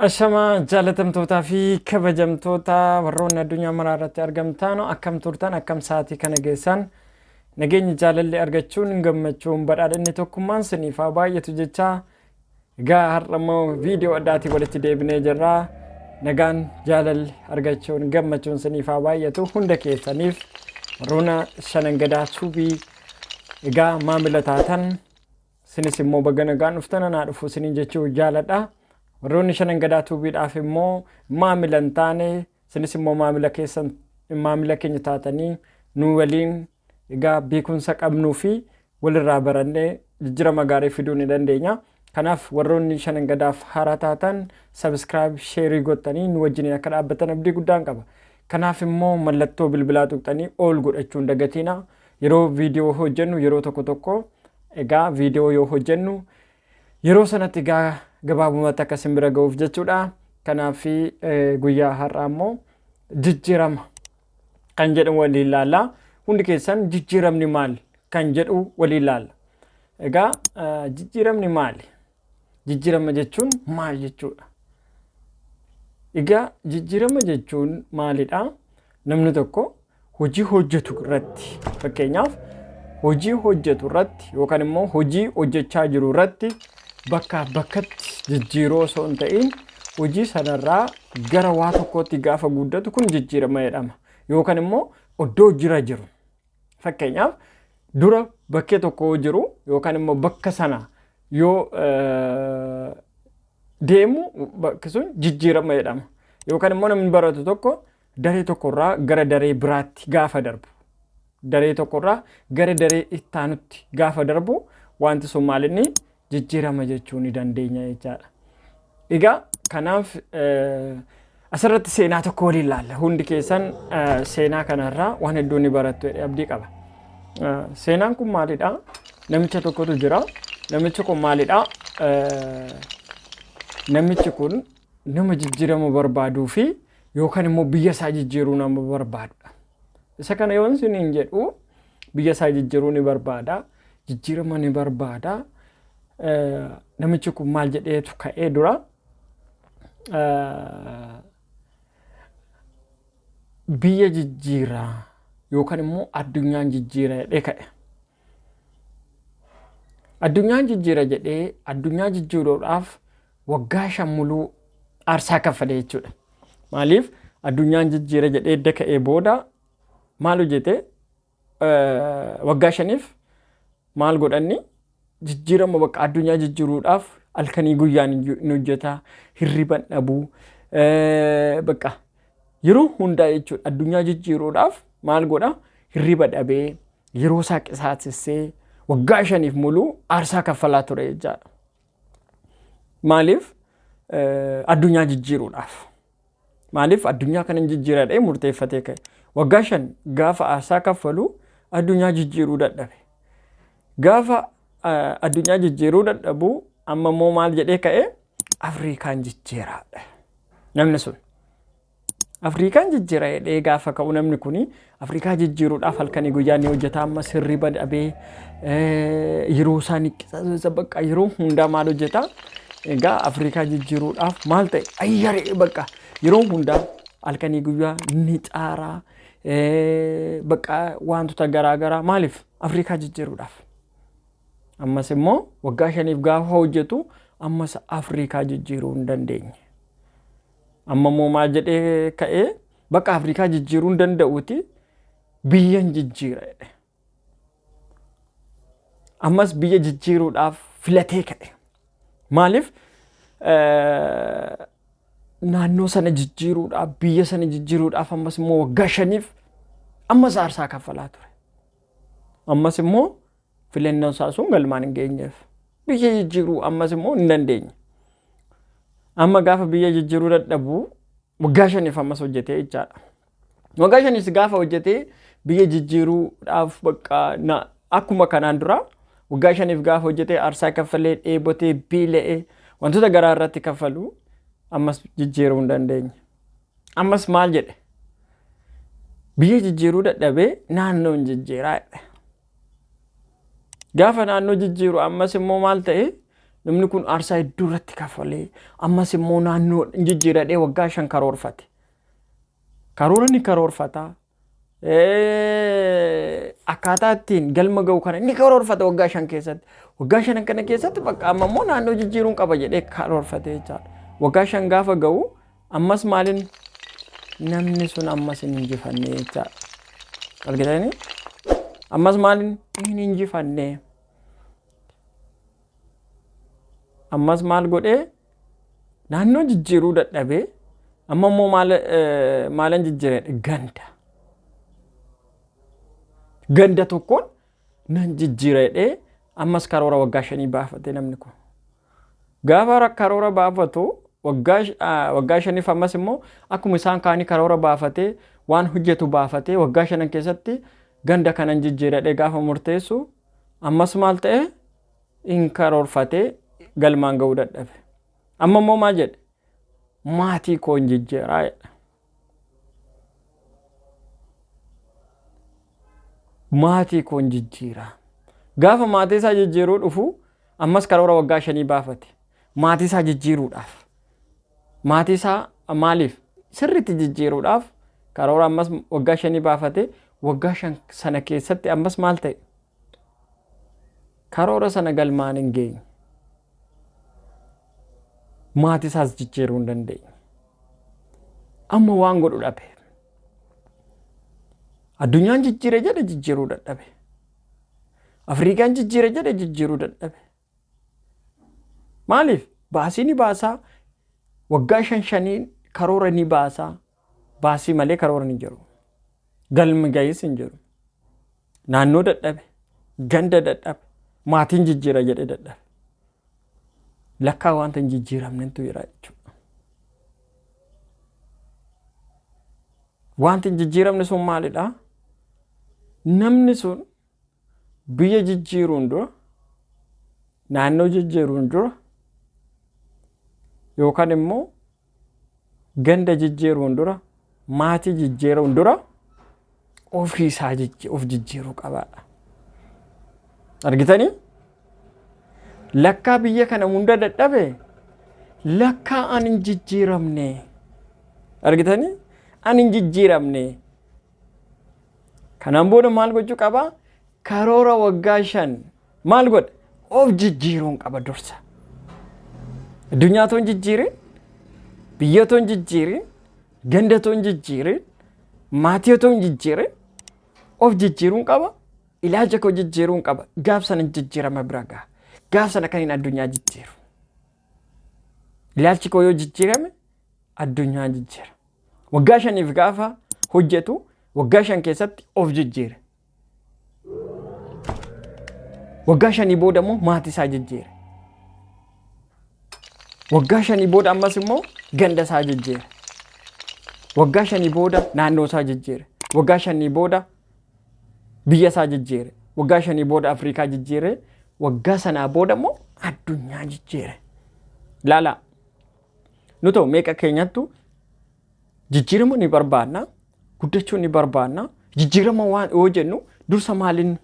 Ashamaa jaalatamtootaa fi kabajamtoota warroonni addunyaa maraa irratti argamtan, akkam turtan? Akkam sa'aatii kana geessan? Nageenyi, jaalalli, argachuun, gammachuun, badhaadhinni, tokkummaan siniif haa baay'atu jechaa, egaa har'a immoo viidiyoo addaatiin walitti deebinee jirra. Nagaan, jaalalli, argachuun, gammachuun siniif haa baay'atu hunda keessaniif. Warroona Shanan Gadaa Tuubii egaa maamila taatan, sinis immoo baga nagaan dhuftan, anaa dhufu siniin jechuu jaaladha. Warroonni Shanan Gadaa Tuubiidhaaf immoo maamila hin taane, sinis immoo maamila keessan, maamila keenya taatanii nu waliin egaa beekumsa qabnuu fi walirraa barannee jijjiirama gaarii fiduu ni dandeenya. Kanaaf warroonni Shanan Gadaaf haaraa taatan subscribe, share gottanii nu wajjin akka dhaabbatan abdii guddaan qaba. Kanaaf immoo mallattoo bilbilaa tuqxanii ol godhachuu hin dagatiina. Yeroo viidiyoo hojjennu, yeroo tokko tokko egaa viidiyoo yoo hojjennu, yeroo sanatti egaa gabaabumatti akka isin bira ga'uuf jechuudha. Kanaaf guyyaa har'aa immoo jijjiirama kan jedhu waliin ilaalla. Hundi keessan jijjiiramni maali kan jedhu waliin ilaalla. Egaa jijjiiramni maali? Jijjiirama jechuun maal jechuudha? Egaa jijjiirama jechuun maalidha? Namni tokko hojii hojjetu irratti, fakkeenyaaf hojii hojjetu irratti yookaan immoo hojii hojjechaa jiru irratti bakkaa bakkatti jijjiiroo osoo hin ta'in, hojii sanarraa gara waa tokkootti gaafa guddatu kun jijjiirama jedhama. Yookaan immoo iddoo jira jiru. Fakkeenyaaf dura bakkee tokko jiru yookaan immoo bakka sana yoo deemu, bakki sun jijjiirama jedhama. Yookaan immoo namni baratu tokko daree tokkorraa gara daree biraatti gaafa darbu, daree tokkorraa gara daree ittaanutti gaafa darbu, wanti sun maalinni jijjiirama jechuu ni dandeenya jechaadha. Egaa kanaaf asirratti seenaa tokko waliin ilaalla. Hundi keessan seenaa kanarraa waan hedduu ni barattu jedhee abdii qaba. Seenaan kun maalidha? Namicha tokkotu jira. Namichi kun maalidha? Namichi kun nama jijjiirama barbaaduu fi yookaan immoo biyya isaa jijjiiruu nama barbaadudha. Isa kana yoon isiniin jedhu, biyya isaa jijjiiruu ni barbaada. Jijjiirama ni barbaada. Namichi kun maal jedheetu ka'ee dura? Biyya jijjiiraa yookaan immoo addunyaan jijjiira jedhee ka'e. Addunyaan jijjiira jedhee addunyaa jijjiiruudhaaf waggaa 5 muluu aarsaa kaffale jechuudha. Maaliif? Addunyaan jijjiira jedhee edda ka'ee booda maal hojjete? Waggaa 5f maal godhanni? Jijjiirama bakka addunyaa jijjiiruudhaaf halkanii guyyaan ni hojjeta, hirriban dhabuu, bakka yeroo hundaa jechuudha. Addunyaa jijjiiruudhaaf maal godha? Hirriba dhabee, yeroo isaa qisaasessee, waggaa 5f muluu aarsaa kaffalaa ture jechaadha. Maaliif? Addunyaa jijjiiruudhaaf. Maaliif? Addunyaa kana jijjiiradhee murteeffatee ka'e. Waggaa 5 gaafa aarsaa kaffalu addunyaa jijjiiruu dadhabe. Gaafa addunyaa jijjiiruu dadhabu, amma immoo maal jedhee ka'e? Afrikaan jijjiiraadha. Namni sun. Afrikaan jijjiira jedhee gaafa ka'u, namni kuni Afrikaa jijjiiruudhaaf halkanii guyyaa ni hojjeta. Ammas hirriba dhabee, yeroo isaa ni qisaasessa, bakka yeroo hundaa maal hojjeta? Egaa Afrikaa jijjiiruudhaaf maal ta'e? Ayyaree, bakka yeroo hundaa halkanii guyyaa ni xaaraa, bakka wantoota garaa garaa. Maaliif? Afrikaa jijjiiruudhaaf. Ammas immoo waggaa 5f gaafa hojjetu ammas Afrikaa jijjiiruu hin dandeenye. Amma immoo maal jedhee ka'ee? Bakka Afrikaa jijjiiruu hin danda'uuti biyyan jijjiira jedhe. Ammas biyya jijjiiruudhaaf filatee ka'e. Maaliif? Naannoo sana jijjiiruudhaaf, biyya sana jijjiiruudhaaf ammas immoo waggaa 5f ammas aarsaa kaffalaa ture. Ammas immoo filannoon isaa sun galmaan hin geenyeef. Biyya jijjiiruu ammas immoo hin dandeenye. Amma gaafa biyya jijjiiruu dadhabu waggaa 5f ammas hojjetee jechaadha. Waggaa 5s gaafa hojjetee biyya jijjiiruudhaaf bakka akkuma kanaan dura waggaa 5f gaafa hojjetee aarsaa kaffalee, dheebotee, beela'ee, wantoota garaa irratti kaffalu ammas jijjiiruu hin dandeenye. Ammas maal jedhe? Biyya jijjiiruu dadhabee naannoon jijjiiraa jedhe. Gaafa naannoo jijjiiru ammas immoo maal ta'e? Namni kun aarsaa hedduu irratti kaffalee ammas immoo naannoo jijjiiradhee waggaa 5 karoorfate. Karoora ni karoorfata. Akkaataa ittiin galma ga'u kana ni karoorfata waggaa 5 keessatti. Waggaa 5 kana keessatti bakka amma immoo naannoo jijjiiruun qaba jedhee karoorfate jechaadha. Waggaa 5 gaafa ga'u ammas maaliin namni sun ammas hin injifanne jechaadha. Argitanii? Ammas maaliin hin injifanne. Ammas maal godhee naannoo jijjiiruu dadhabee amma immoo maalan jijjiire ganda. Ganda tokkoon nan jijjiira jedhee ammas karoora waggaa 5 baafate namni kun. Gaafa karoora baafatu waggaa 5f ammas immoo akkuma isaan kaanii karoora baafatee waan hojjetu baafatee waggaa 5 keessatti ganda kanan jijjiira jedhee gaafa murteessu ammas maal ta'e hin karoorfatee galmaan ga'uu dadhabe. Amma immoo maal jedhe? Maatii koo hin jijjiiraa jedha. Maatii koo hin jijjiiraa. Gaafa maatii isaa jijjiiruu dhufu ammas karoora waggaa 5 baafate. Maatii isaa jijjiiruudhaaf. Maatii isaa maaliif? Sirriitti jijjiiruudhaaf karoora ammas waggaa 5 baafate. Waggaa 5 sana keessatti ammas maal ta'e? Karoora sana galmaan hin geenye. Maatii isaas jijjiiruu hin dandeenye. Amma waan godhu dhabe. Addunyaan jijjiire jedhe jijjiiruu dadhabe. Afrikaan jijjiire jedhe jijjiiruu dadhabe. Maaliif? Baasii ni baasaa. Waggaa 5 5 karoora ni baasaa. Baasii malee karoora ni jiru. Galmi ga'is hin jiru. Naannoo dadhabe. Ganda dadhabe. Maatiin jijjiira jedhe dadhabe. Lakkaa wanta hin jijjiiramnetu jira jechuudha. Wanti hin jijjiiramne sun maalidha? Namni sun biyya jijjiiruun dura, naannoo jijjiiruun dura, yookaan immoo ganda jijjiiruun dura, maatii jijjiiruun dura ofii isaa of jijjiiruu qabaadha. Argitanii? Lakkaa biyya kana hunda dadhabe lakkaa ani hin jijjiiramne. Argitanii? Ani hin jijjiiramne. Kanaan booda maal gochuu qabaa? Karoora waggaa 5 maal godha? Of jijjiiruun qaba dursa. Addunyaa otoo hin jijjiirin, biyya otoo hin jijjiirin, ganda otoo hin jijjiirin, maatii otoo hin jijjiirin, of jijjiiruun qaba. Ilaalcha koo jijjiiruun qaba. Gaaf sana jijjiirama bira gaha. Gaaf sana kan hin addunyaa jijjiiru. Ilaalchi koo yoo jijjiirame addunyaa jijjiira. Waggaa 5f gaafa hojjetu waggaa 5 keessatti of jijjiire. Waggaa 5 booda immoo maatii isaa jijjiire. Waggaa 5 booda ammas immoo ganda isaa jijjiire. Waggaa 5 booda naannoo isaa jijjiire. Waggaa 5 booda biyya isaa jijjiire. Waggaa 5 booda Afrikaa jijjiire. Waggaa sanaa booda immoo addunyaa jijjiire. Ilaalaa. Nu ta'u meeqa keenyattu jijjiirama ni barbaanna, guddachuu ni barbaanna. Jijjiirama waan yoo jennu dursa maaliin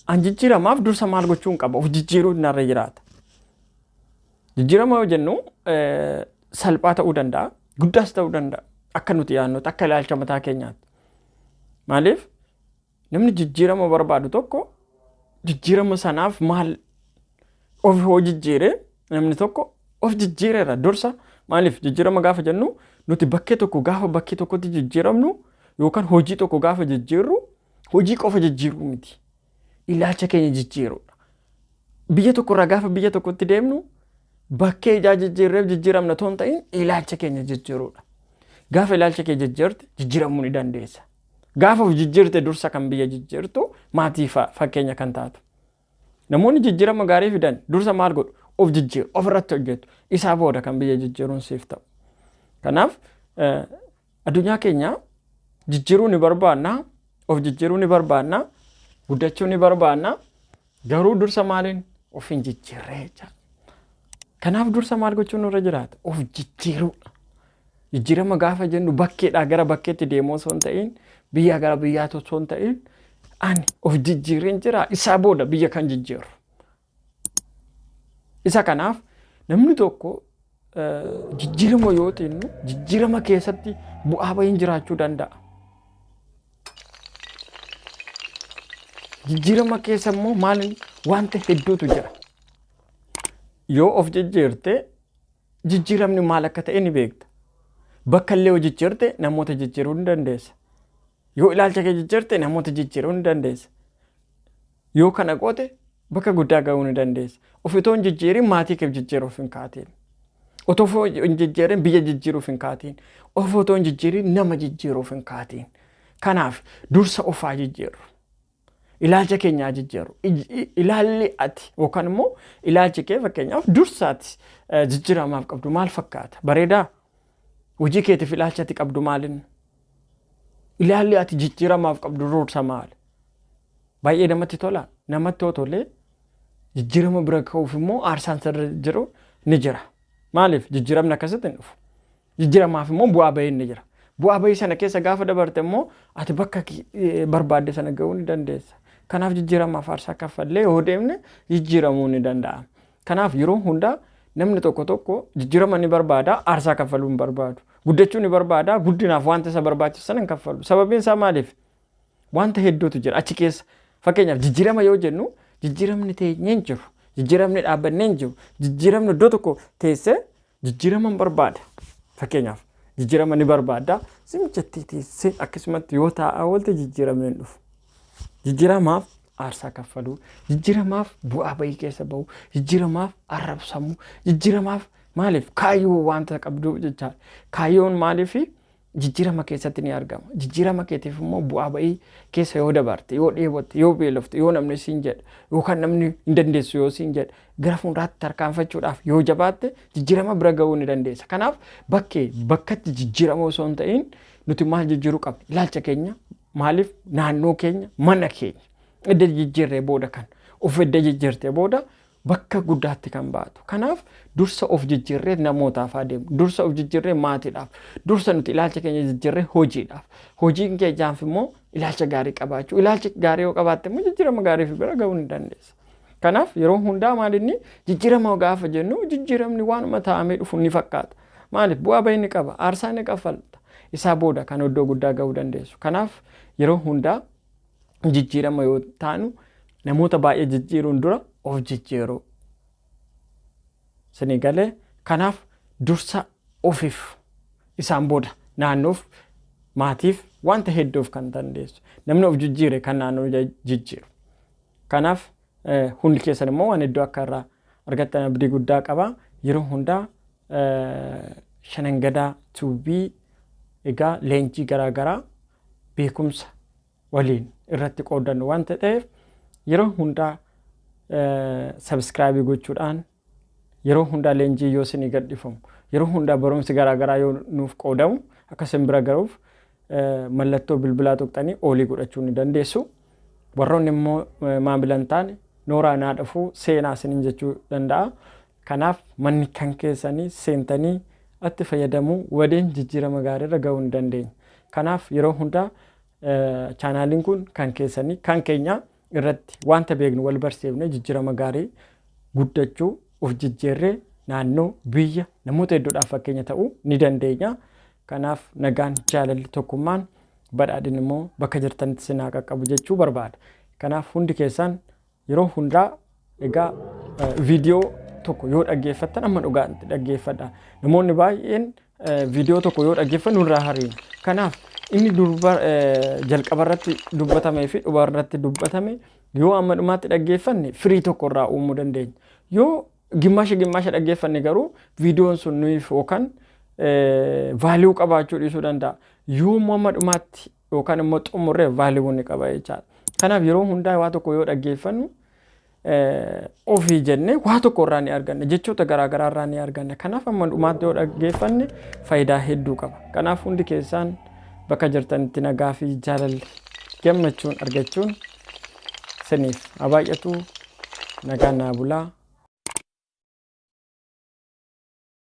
an jijjiiramaaf dursa maal gochuun qaba? Of jijjiiruun narra jiraata. Jijjiirama yoo jennu salphaa ta'uu danda'a, guddaas ta'uu danda'a. Akka nuti yaadnutti, akka ilaalcha mataa keenyaatti. Maaliif? Namni jijjiirama barbaadu tokko jijjiirama sanaaf maal of hoo jijjiire namni tokko of jijjiireera dursa. Maaliif jijjiirama gaafa jennu nuti bakkee tokko gaafa bakkee tokkotti jijjiiramnu yookaan hojii tokko gaafa jijjiirru hojii qofa jijjiiruu miti. Ilaalcha keenya jijjiiruudha. Biyya tokkorraa gaafa biyya tokkotti deemnu bakkee ijaa jijjiirreef jijjiiramna otoo hin ta'in ilaalcha keenya jijjiiruudha. Gaafa ilaalcha kee jijjiirte jijjiiramuu ni dandeessa. Gaafa of jijjiirte dursa kan biyya jijjiirtu maatii fakkeenya kan taatu. Namoonni jijjiirama gaarii fidan dursa maal godhu? Of jijjiiru, ofirratti hojjetu. Isaa booda kan biyya jijjiiruun siif ta'u. Kanaaf addunyaa keenya jijjiiruu ni barbaanna, of jijjiiruu ni barbaanna, guddachuu ni barbaanna. Garuu dursa maaliin of hin jijjiirree jecha. Kanaaf dursa maal gochuun nurra jiraata? Of jijjiiruudha. Jijjiirama gaafa jennu bakkeedhaa gara bakkeetti deemuu osoo hin ta'in, biyyaa gara biyyaatti osoo hin ta'in, ani of jijjiireen jira isaa booda biyya kan jijjiiru. Isa kanaaf namni tokko jijjiirama yoo xinnu jijjiirama keessatti bu'aa bahiin jiraachuu danda'a. Jijjiirama keessa immoo maal wanta hedduutu jira. Yoo of jijjiirte jijjiiramni maal akka ta'e ni beekta. Bakka illee yoo jijjiirte namoota jijjiiruu ni dandeessa. Yoo ilaalcha kee jijjiirte namoota jijjiiruu ni dandeessa. Yoo kana goote bakka guddaa gahuu ni dandeessa. Of itoo hin jijjiirin maatii keef jijjiiruuf hin kaatiin. Otoo of hin jijjiirin biyya jijjiiruuf hin kaatiin. Of otoo hin jijjiirin nama jijjiiruuf hin kaatiin. Kanaaf dursa ofaa jijjiirru. Ilaalcha keenya haa jijjiirru. Ilaalli ati yookaan immoo ilaalchi kee fakkeenyaaf dursaati jijjiiramaaf qabdu maal fakkaata? Bareedaa? Hojii keetiif ilaalcha ati qabdu maalin? Ilaalli ati jijjiiramaaf qabdu dursa maali? Baay'ee namatti tola. Namatti yoo tole jijjiirama bira ka'uuf immoo aarsaan sirra jiru ni jira. Maaliif jijjiiramni akkasitti hin dhufu. Jijjiiramaaf immoo bu'aa bahiin ni jira. Bu'aa bahii sana keessa gaafa dabarte immoo ati bakka barbaadde sana ga'uu ni dandeessa. Kanaaf jijjiiramaaf aarsaa kaffallee yoo deemne jijjiiramuu ni danda'a. Kanaaf yeroo hundaa namni tokko tokko jijjiirama ni barbaada, aarsaa kaffaluu hin barbaadu. Guddachuu ni barbaada, guddinaaf wanta isa barbaachisu sana hin kaffalu. Sababiin isaa maaliif? Wanta hedduutu jira achi keessa. Fakkeenyaaf jijjiirama yoo jennu jijjiiramni teenyee hin jiru. Jijjiiramni dhaabbannee hin jiru. Jijjiiramni iddoo tokko teessee jijjiirama hin barbaada. Fakkeenyaaf jijjiirama ni barbaada. Sim jettee teessee akkasumatti yoo taa'aa oolte jijjiiramni hin dhufu. Jijjiiramaaf aarsaa kaffaluu, jijjiiramaaf bu'aa bahii keessa bahu, jijjiiramaaf arrabsamuu, jijjiiramaaf maaliif kaayyoo wanta qabduuf jechaadha. Kaayyoon maaliif jijjiirama keessatti ni argama. Jijjiirama keetiif immoo bu'aa ba'ii keessa yoo dabarte, yoo dheebotte, yoo beelofte, yoo namni siin jedhe, yookaan namni hin dandeessu yoo siin jedhe, gara fuulduraatti tarkaanfachuudhaaf yoo jabaatte jijjiirama bira ga'uu ni dandeessa. Kanaaf bakkee bakkatti jijjiirama osoo hin ta'in nuti maal jijjiiruu qabna? Ilaalcha keenya maaliif naannoo keenya mana keenya edda jijjiirree booda kan of edda jijjiirtee booda bakka guddaatti kan baatu. Kanaaf dursa of jijjiirree namootaaf haa deemu. Dursa of jijjiirree maatiidhaaf. Dursa nuti ilaalcha keenya jijjiirree hojiidhaaf. Hojiin keenyaaf immoo ilaalcha gaarii qabaachuu. Ilaalcha gaarii yoo qabaatte immoo jijjiirama gaarii fi bira ga'uu ni dandeessa. Kanaaf yeroo hundaa maal inni jijjiirama gaafa jennu jijjiiramni waanuma taa'amee dhufu ni fakkaata. Maaliif bu'aa bahii ni qaba. Aarsaa ni kaffalta. Isaa booda kan iddoo guddaa ga'uu dandeessu. Kanaaf yeroo hundaa jijjiirama yoo taanu namoota baay'ee jijjiiruun dura of jijjiiruu. Isinii galee kanaaf dursa ofiif isaan booda naannoof maatiif wanta hedduuf kan dandeessu. Namni of jijjiire kan naannoo jijjiiru. Kanaaf hundi keessan immoo waan hedduu akka irraa argattan abdii guddaa qaba. Yeroo hundaa Shanan Gadaa Tuubii egaa leenjii garaagaraa beekumsa waliin irratti qooddannu waan ta'eef yeroo hundaa sabiskiraabii gochuudhaan yeroo hundaa leenjii yoo isinii gadhifamu yeroo hundaa barumsi garaagaraa yoo nuuf qoodamu akka isin bira garuuf mallattoo bilbilaa tuqxanii oolii godhachuu ni dandeessu. Warroonni immoo maamila hin taane nooraa naa dhufuu seenaa isiniin jechuu danda'a. Kanaaf manni kan keessanii seentanii itti fayyadamuu waliin jijjiirama gaariirra gahuu ni dandeenya. Kanaaf yeroo hundaa chaanaaliin kun kan keessanii kan keenya irratti wanta beeknu wal barsiifne jijjiirama gaarii guddachuu of jijjiirree naannoo biyya namoota hedduudhaaf fakkeenya ta'uu ni dandeenya. Kanaaf nagaan jaalalli tokkummaan badhaadhinni immoo bakka jirtanitti isin haa qaqqabu jechuu barbaada. Kanaaf hundi keessan yeroo hundaa egaa viidiyoo tokko yoo dhaggeeffattan amma dhugaatti dhaggeeffadha. Namoonni baay'een viidiyoo tokko yoo dhaggeeffannu nurraa hariinu. Kanaaf inni durba jalqaba irratti dubbatamee fi dhuma irratti dubbatame yoo amma dhumaatti dhaggeeffanne firii tokko irraa uumuu dandeenya. Yoo gimmaasha gimmaasha dhaggeeffanne garuu viidiyoon sun nuyiif yookaan vaaliyuu qabaachuu dhiisuu danda'a. Yoo immoo amma dhumaatti yookaan immoo xumurree vaaliyuu ni qaba jechaadha. Kanaaf yeroo hundaa waa tokko yoo dhaggeeffannu ofii jennee waa tokko irraa ni arganna jechoota garaa garaa irraa ni arganna. Kanaaf amma dhumaatti yoo dhaggeeffanne faayidaa hedduu qaba. Kanaaf hundi keessaan bakka jirtanitti nagaa fi jaalalli gammachuun argachuun siniif haa baay'atu. Nagaan naa bulaa.